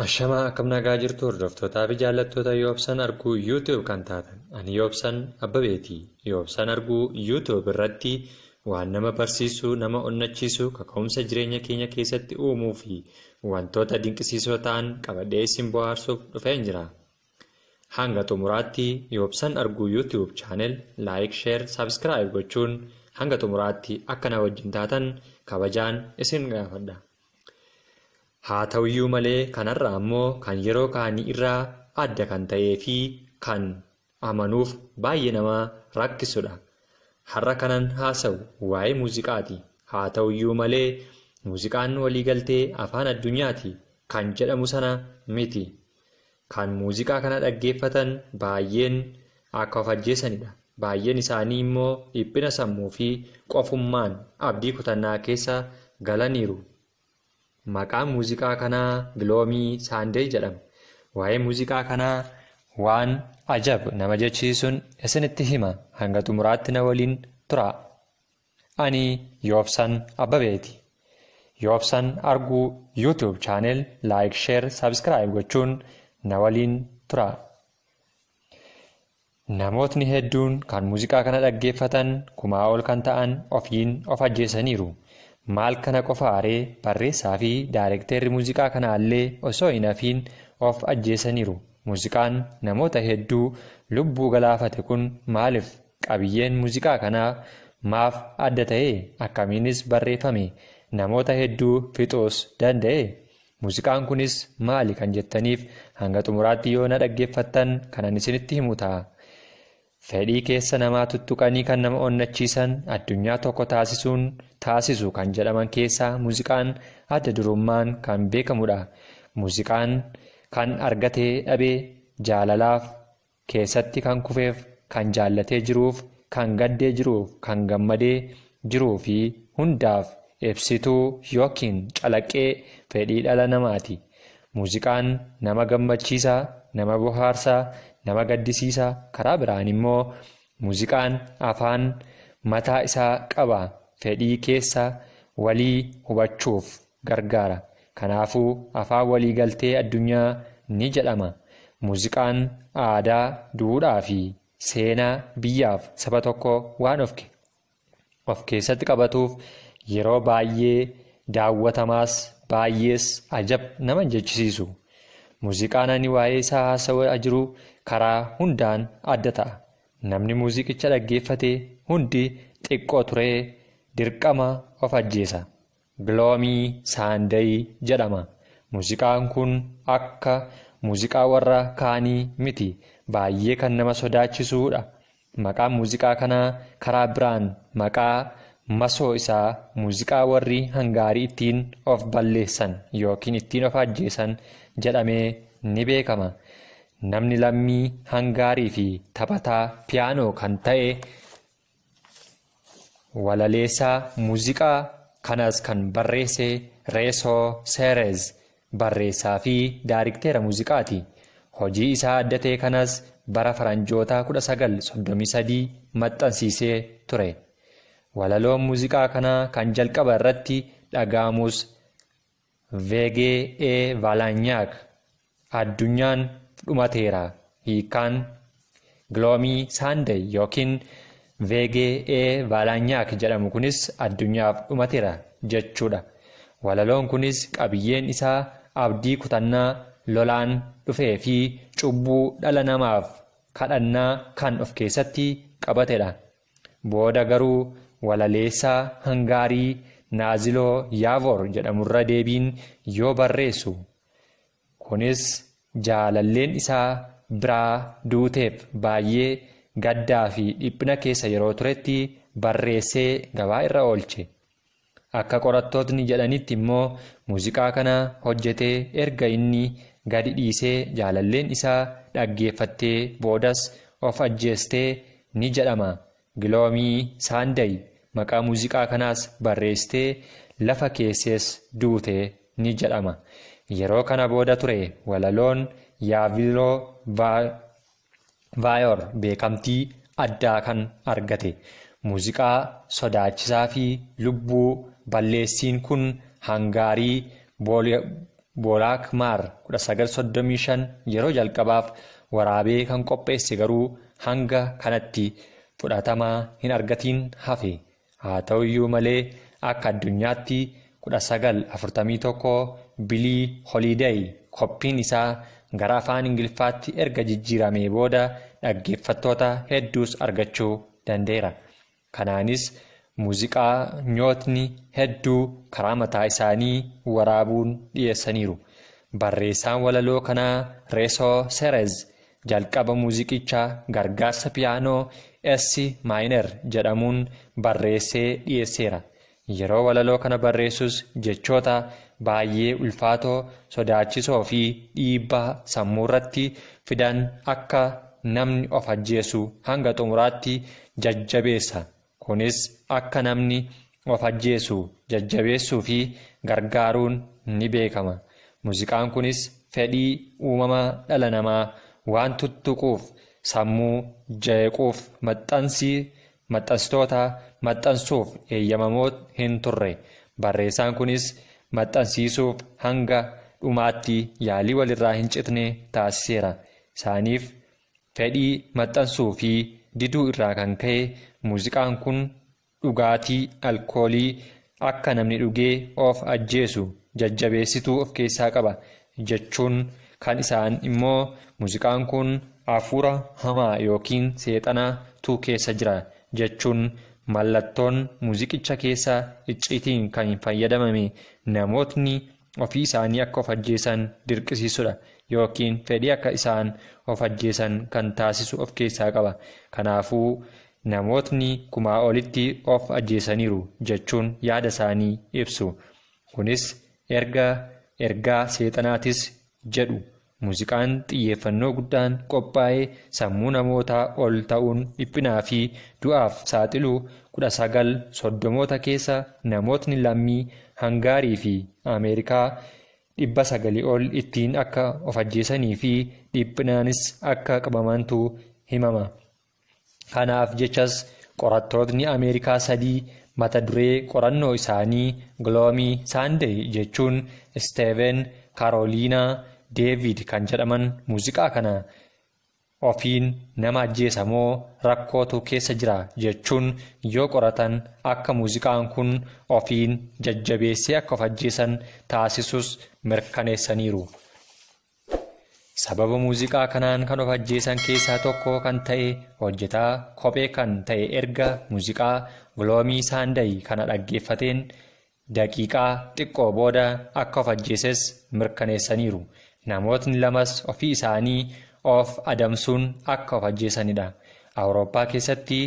Ashamaa akkam nagaa jirtu hordoftootaa fi jaallattoota Yoobsan Arguu YouTube kan taatan ani Yoobsan Abbabeeti. Yoobsan Arguu YouTube irratti waan nama barsiisu, nama onnachiisu, kaka'umsa jireenya keenya keessatti uumuu fi wantoota dinqisiisoo ta'an qabadhee isin bohaarsuuf dhufeen jira. Hanga xumuraatti Yoobsan Arguu YouTube channel like, share, subscribe gochuun hanga xumuraatti akka na wajjin taatan kabajaan isin gaafadha. Haa ta'uyyuu malee kanarraa ammoo kan yeroo kaanii irraa adda kan ta'ee fi kan amanuuf baay'ee nama rakkisudha. Har'a kanan haasa'u waa'ee muuziqaati. Haa ta'uyyuu malee muuziqaan waliigaltee afaan addunyaati kan jedhamu sana miti. Kan muuziqaa kana dhaggeeffatan baay'een akka of ajjeesanidha. Baay'een isaanii immoo dhiphina sammuu fi qofummaan abdii kutannaa keessa galaniiru. Maqaan muuziqaa kanaa Giloomii Saandee jedhama. Waa'ee muuziqaa kanaa waan ajab nama jechisiisuun isinitti hima. Hanga xumuraatti na waliin tura. Ani Yoobsan Abbabeeti. Yoobsan Arguu YouTube channel like, share, subscribe gochuun na waliin tura. Namootni hedduun kan muuziqaa kana dhaggeeffatan kumaa ol kan ta'an ofiin of ajjeesaniiru. Maal kana qofa aaree barreessaa fi daayirekteerri muuziqaa kanaallee osoo hin hafiin of ajjeesaniiru. Muuziqaan namoota hedduu lubbuu galaafate kun maaliif qabiyyeen muuziqaa kanaa maaf adda ta'e akkamiinis barreeffame namoota hedduu fixuus danda'e? Muuziqaan kunis maali kan jettaniif hanga xumuraatti yoo na dhaggeeffattan kanan isinitti himu ta'a. Fedhii keessa namaa tuttuqanii kan nama onnachiisan addunyaa tokko taasisuun taasisu kan jedhaman keessaa muuziqaan adda durummaan kan beekamudha. Muuziqaan kan argatee dhabee jaalalaaf keessatti kan kufeef, kan jaallatee jiruuf, kan gaddee jiruuf, kan gammadee jiruu fi hundaaf ibsituu yookiin calaqqee fedhii dhala namaati. Muuziqaan nama gammachiisa, nama bohaarsa, nama gaddisiisa. Karaa biraan immoo muuziqaan afaan mataa isaa qaba. Fedhii keessa walii hubachuuf gargaara. Kanaafuu afaan walii galtee addunyaa ni jedhama. Muuziqaan aadaa, duudhaa fi seenaa biyyaaf saba tokko waan of keessatti qabatuuf yeroo baay'ee daawwatamaas baay'ees ajab nama jechisiisu. Muuziqaan ani waa'ee isaa haasawaa jiru karaa hundaan adda ta'a. Namni muuziqicha dhaggeeffate hundi xiqqoo turee dirqama of ajjeesa. Giloomii Saandayi jedhama. Muuziqaan kun akka muuziqaa warra kaanii miti. Baay'ee kan nama sodaachisuudha. Maqaan muuziqaa kanaa karaa biraan maqaa masoo isaa muuziqaa warri Hangaarii ittiin of balleessan yookiin ittiin of ajjeesan jedhamee ni beekama. Namni lammii Hangaarii fi taphataa piyaanoo kan ta'e walaleessaa muuziqaa kanas kan barreesse Reesoo Seerez barreessaa fi daayirekteera muuziqaati. Hojii isaa adda ta'e kanas bara faranjoota 1933 maxxansiisee ture. Walaloon muuziqaa kanaa kan jalqaba irratti dhaga'amus Veegee E. Vaalaanyaak addunyaan dhumateera. Hiikkaan Giloomii Saandey yookiin Veegee E. Vaalaanyaak jedhamu kunis addunyaaf dhumateera jechuudha. Walaloon kunis qabiyyeen isaa abdii kutannaa lolaan dhufee fi cubbuu dhala namaaf kadhannaa kan of keessatti qabatedha. Booda garuu walaleessaa Hangaarii Naaziloo Yaavoor jedhamurra deebiin yoo barreessu kunis jaalalleen isaa biraa duuteef baay'ee gaddaa fi dhiphina keessa yeroo turetti barreessee gabaa irra oolche. Akka qorattootni jedhanitti immoo muuziqaa kana hojjetee erga inni gadi dhiisee jaalalleen isaa dhaggeeffattee boodas of ajjeestee ni jedhama. Giloomii Saanday maqaa muuziqaa kanaas barreessitee lafa keessees duute ni jedhama. Yeroo kana booda ture walaloon Yaaviloo Vaayor beekamtii addaa kan argate. Muuziqaa sodaachisaa fi lubbuu balleessiin kun Hangaarii Boolaakmaar 1935 yeroo jalqabaaf waraabee kan qopheesse garuu hanga kanatti fudhatama hin argatiin hafe. Haa ta'uyyuu malee akka addunyaatti 1941 Bilii Holiday koppiin isaa gara afaan Ingiliffaatti erga jijjiiramee booda dhaggeeffattoota hedduus argachuu danda'eera. Kanaanis muuziqaanyootni hedduu karaa mataa isaanii waraabuun dhiyeessaniiru. Barreessaan walaloo kanaa Reesoo Serez jalqaba muuziqichaa gargaarsa piyaanoo S Maayiner jedhamuun barreessee dhiyeesseera. Yeroo walaloo kana barreessus jechoota baay'ee ulfaatoo, sodaachisoo fi dhiibbaa sammuurratti fidan akka namni of ajjeesu hanga xumuraatti jajjabeessa. Kunis akka namni of ajjeesu jajjabeessuu fi gargaaruun ni beekama. Muuziqaan kunis fedhii uumama dhala namaa waan tuttuquuf sammuu jeequuf maxxansitoota maxxansuuf eeyyamamoo hin turre. Barreessaan kunis maxxansiisuuf hanga dhumaatti yaalii walirraa hin citne taasiseera. Isaaniif fedhii maxxansuu fi diduu irraa kan ka'e muuziqaan kun dhugaatii alkoolii akka namni dhugee of ajjeesu jajjabeessituu of keessaa qaba jechuun kan isaan immoo muuziqaan kun hafuura hamaa yookiin seexanatu keessa jira jechuun mallattoon muuziqicha keessa icciitiin kan fayyadamame namootni ofii isaanii akka of ajjeesan dirqisiisudha yookiin fedhii akka isaan of ajjeesan kan taasisu of keessaa qaba. Kanaafuu namootni kumaa olitti of ajjeesaniiru jechuun yaada isaanii ibsu. Kunis erga ergaa seexanaatis jedhu. Muuziqaan xiyyeeffannoo guddaan qophaa'ee sammuu namootaa ol ta'uun dhiphinaa fi du'aaf saaxilu 1930moota keessa namootni lammii Hangaarii fi Ameerikaa 900 ol ittiin akka of ajjeesanii fi dhiphinaanis akka qabamantu himama. Kanaaf jechas qorattootni Ameerikaa sadii mata duree qorannoo isaanii Gloomy Sunday jechuun Steven Karooliinaa Deevid kan jedhaman muuziqaa kana ofiin nama ajjeesa moo rakkootu keessa jira jechuun yoo qoratan akka muuziqaan kun ofiin jajjabeessee akka of ajjeesan taasisus mirkaneessaniiru. Sababa muuziqaa kanaan kan of ajjeesan keessaa tokko kan ta'e hojjetaa kophee kan ta'e erga muuziqaa Gloomy Sunday kana dhaggeeffateen daqiiqaa xiqqoo booda akka of ajjeeses mirkaneessaniiru. Namootni lamas ofii isaanii of adamsuun akka of ajjeesanidha. Awurooppaa keessatti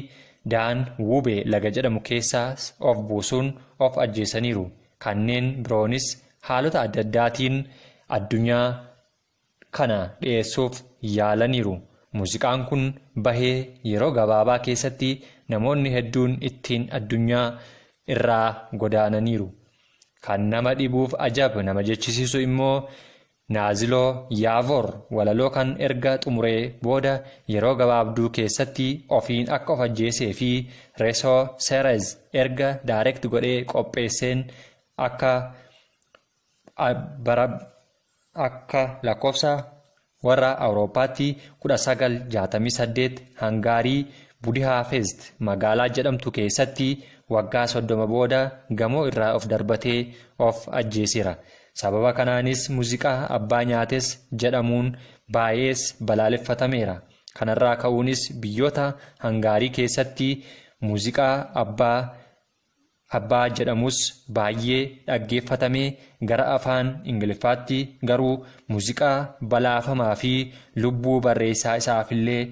Daan Wube laga jedhamu keessaas of buusuun of ajjeesaniiru. Kanneen biroonis haalota adda addaatiin addunyaa kana dhiyeessuuf yaalaniiru. Muuziqaan kun bahee yeroo gabaabaa keessatti namoonni hedduun ittiin addunyaa irraa godaananiiru. Kan nama dhibuuf ajab nama jechisiisu immoo Naaziloo Yaavoor walaloo kan erga xumuree booda yeroo gabaabduu keessatti ofiin akka of ajjeesee fi Reesoo Serez erga daarekt godhee qopheesseen akka bara akka lakkoofsa warra Awurooppaatti 1968 Hangaarii Budihaafest magaalaa jedhamtu keessatti waggaa 30 booda gamoo irraa of darbatee of ajjeeseera. Sababa kanaanis muuziqaa abbaa nyaates jedhamuun baay'ees balaaleffatameera. Kanarraa ka'uunis biyyoota Hangaarii keessatti muuziqaa abbaa jedhamus baay'ee dhaggeeffatamee gara afaan Ingiliffaatti garuu muuziqaa balaafamaa fi lubbuu barreessaa isaafillee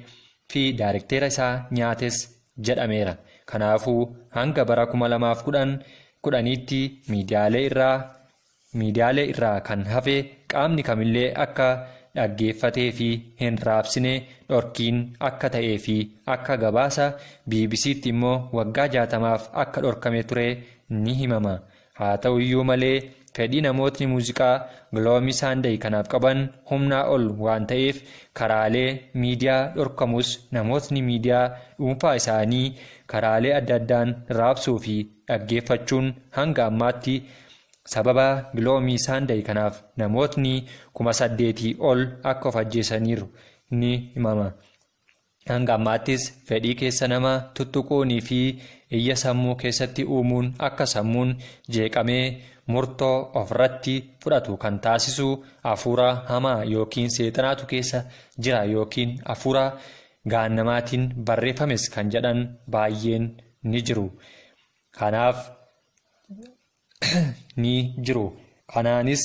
fi daarekteera isaa nyaates jedhameera. Kanaafuu hanga bara 2010tti miidiyaalee irraa kan hafe qaamni kamillee akka dhaggeeffatee fi hin raabsine dhorkiin akka ta'ee fi akka gabaasa BBCtti immoo waggaa 60f akka dhorkame ture ni himama. Haa ta'uyyuu malee fedhii namootni muuziqaa Gloomy Sunday kanaaf qaban humnaa ol waan ta'eef karaalee miidiyaa dhorkamus namootni miidiyaa dhuunfaa isaanii karaalee adda addaan raabsuu fi dhaggeeffachuun hanga ammaatti Sababa Gloomy Sunday kanaaf namootni 8,000 ol akka of ajjeesaniiru ni himama. Hanga ammaattis fedhii keessa nama tuttuquunii fi iyya sammuu keessatti uumuun akka sammuun jeeqamee murtoo ofirratti fudhatu kan taasisu hafuura hamaa yookiin seexanaatu keessa jira yookiin hafuura gaannamaatiin barreeffames kan jedhan baay'een ni jiru. Kanaaf ni jiru. Kanaanis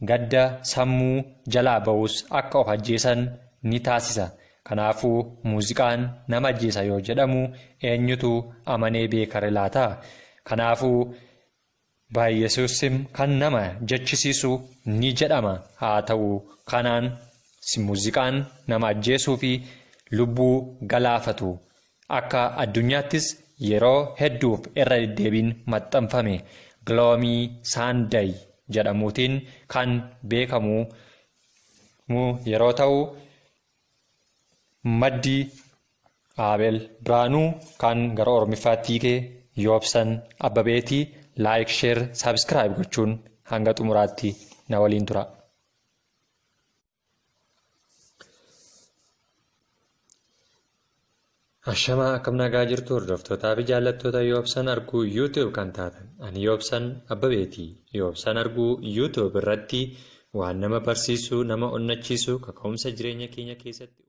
gadda sammuu jalaa ba'us akka of ajjeesan ni taasisa. Kanaafuu muuziqaan nama ajjeesa yoo jedhamu eenyutu amanee beekare laata? Kanaafuu Baayyesuusim kan nama jechisiisu ni jedhama. Haa ta'u kanaan muuziqaan nama ajjeesuu fi lubbuu galaafatu. Akka addunyaattis yeroo hedduuf irra deddeebiin maxxanfame Gloomy Sunday jedhamuutiin kan beekamu yeroo ta'u, maddi Abeel Biraanuu kan gara Oromiffaatti hiike Yoobsan Abbabeetii. Like, share, subscribe gochuun hanga xumuraatti na waliin tura. Ashamaa, akkam nagaa jirtu hordoftootaa fi jaallattoota Yoobsan Arguu YouTube kan taatan? Ani Yoobsan Abbabeetii. Yoobsan Arguu YouTube irratti waan nama barsiisu, nama onnachiisu, kaka'umsa jireenya keenya keessatti